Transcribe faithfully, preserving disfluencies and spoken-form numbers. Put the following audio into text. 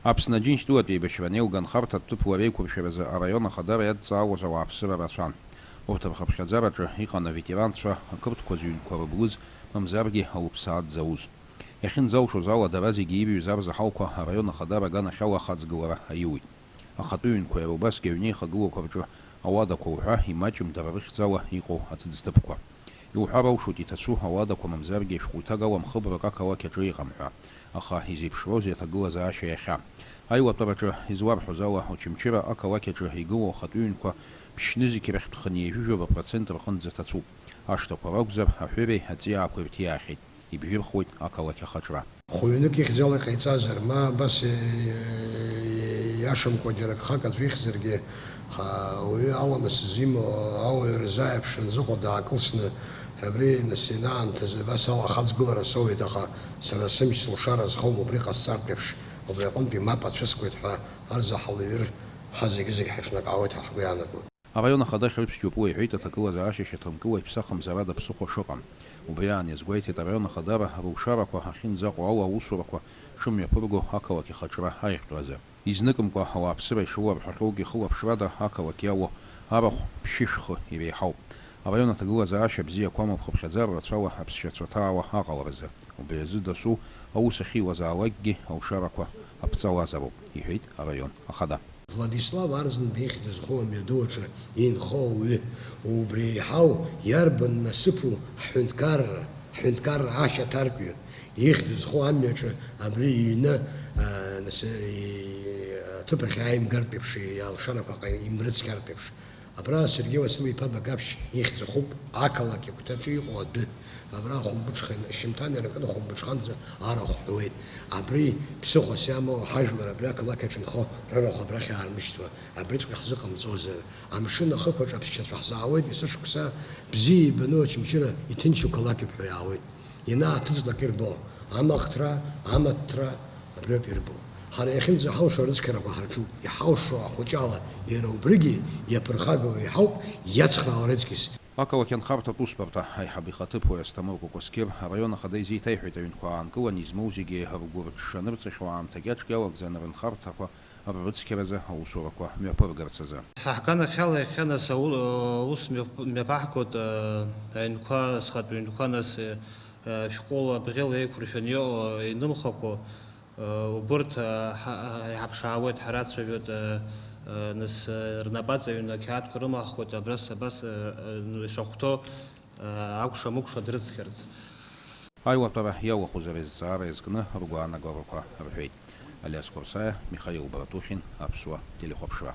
Аԥсны Аџьынџьтәылатә еибашьра анеилга анхарҭатә ҭыԥ лара еиқәыршәаразы араион ахадара иадҵаауаз ауааԥсыра рацәан. Урҭ рхыԥхьаӡараҿы иҟан аветеранцәа, ақырҭқәа зыҩнқәа рыблыз, мамзаргьы ауаҩԥсаатә зауз. Иахьынӡалшоз ала, дара зегьы ирҩыз арзаҳалқәа араион ахадара аганахьала ахаҵгылара аиуит. Ахатәы ҩнқәа иара убасгьы аҩнеихагылақәа рҿы ауадақәа уҳәа имаҷым дара рыхьӡала иҟоу аҭыӡҭыԥқәа. Иуҳәар алшоит иҭацәу ауадақәа мамзаргьы шәҟәы иҭагала мхыбрак ақалақь аҿы иҟам ҳәа, аха изеиԥшроузеи аҭагылазаашьа иахьа? Аилатәараҿы изларҳәоз ала, Очамчыра ақалақь аҿы игылоу ахатәы ҩнқәа ԥшьнызқь рахьтә хынҩажәижәаба процент рҟынӡа ҭацәуп. Ашҭақәа ракәзар, аҳәыреи аҵиаақәа ирҭиаахьеит, ибжьырхуеит ақалақь ахаҿра. Хәҩнык ихьӡала иҟаиҵазар, ма абас, е, е, иашамкәа џьара гхак аӡәы ихьзаргьы, ха, ауаҩы аламыс зимоу ауаҩы рзааиԥш анзыҟоу даакылсны, абри нас инаамҭазы абас ала ахаҵгылара соуеит, аха сара сымч сылшара зхом, убри ҟасҵартә еиԥш, убри аҟынтәи мап ацәыскуеит ҳәа арзаҳал иҩыр, ҳа зегьы-зегь ҳаиҿнакаауеит ҳәа ҳгәы иаанагоит. Араион ахада Хьрыԥс Џьопуа иҳәеит аҭагылазаашьа шьаҭанкыла иԥсахымзарада ԥсыхәа шыҟам. Убри аан иазгәеиҭеит араион ахадара рылшарақәа ахьынӡаҟоу ала аусурақәа шымҩаԥырго ақалақь ахаҿра аиӷьтәразы. Изныкымкәа ауааԥсыра ишрыларҳәахьоугьы хылаԥшрада ақалақь иалоу арахә ԥшьышәхы иреиҳауп. Араион аҭагылазаашьа бзиақәа амоуп хыԥхьаӡара рацәала аԥсшьацәа ҭаауа аҟаларазы. Убри азы дасу аус ахьиуазаалакгьы алшарақәа аԥҵалазароуп, иҳәеит араион ахада. Владислав Арӡынба ихьӡ зху амҩаду аҿы инхо ауаҩы, убри еиҳау иарбан насыԥу ҳҳәынҭқарра, ҳҳәынҭқарра ашьаҭаркҩы, ихьӡ зху амҩаҿы абри иҩны, а, нас, и-, аҭыԥ ахь ааимгартә еиԥш, иалшарақәа ҟа-, имрыцқьартә еиԥш. Абра Сергеи Уасил-иԥа Багаԥшь ихьӡ ахуп, ақалақь агәҭаҿы иҟоу адәы. Абра ахәымпыҽхан, шьымҭан иракын ахәымпыҽханӡа арахә ҳәуеит. Абри ԥсыхәас иамоу ҳажәлар абри ақалақь аҿы инхо рырахә абрахь аармышьҭуа, абриҵәҟьа ҳзыҟамҵозар. Амшын ахықәаҿ аԥсшьацәа ҳзаауеит, есышықәса бзиа ибаны Очамчыра иҭынчу қалақьуп ҳәа иаауеит. Ианааҭыҵлак ирбо, амахҭра, амаҭҭра, абриоуп ирбо. Ҳара иахьынӡаҳалшо арыцқьарақәа ҳарҿуп, иҳалшо ахәыҷала, иара убригьы иаԥырхагоу еиҳауп иацхраауа раҵкыс. Ақалақь анхарҭатә усбарҭа аиҳабы ихаҭыԥуаҩ Асҭамыр Кәакәасқьыр араион ахада изеиҭаиҳәеит, аҩнқәа аанкыланы измоу зегьы ргәы рҽанырҵахьоу аамҭагьы аҿгьы алагӡаны рынхарҭақәа ррыцқьаразы аусурақәа мҩаԥыргарц азы. Ҳа ҳганахьала иахьа нас ау-, аус мҩаԥ-, мҩаԥаҳгоит, а, аҩнқәа, схатә ҩнқәа, нас, а, шәҟәыла, бӷьыла еиқәыршәаны иҟоу, инымхақәоу, а, убырҭ, а, ҳа-, ҳа-, иҳаԥшаауеит, ҳарацәажәоит, а, а, нас, а, рнапаҵаҩны ақьаадқәа рымааххоит, абрас, абас, а, а, ишахәҭоу, а, акәша-мыкәша дрыцқьарц. Аилатәара иалахәызар, азҵаара иазкны ргәаанагарақәа рҳәеит. Алиас Қәарсаиа, Михаил Братухин, Аԥсуа телехәаԥшра.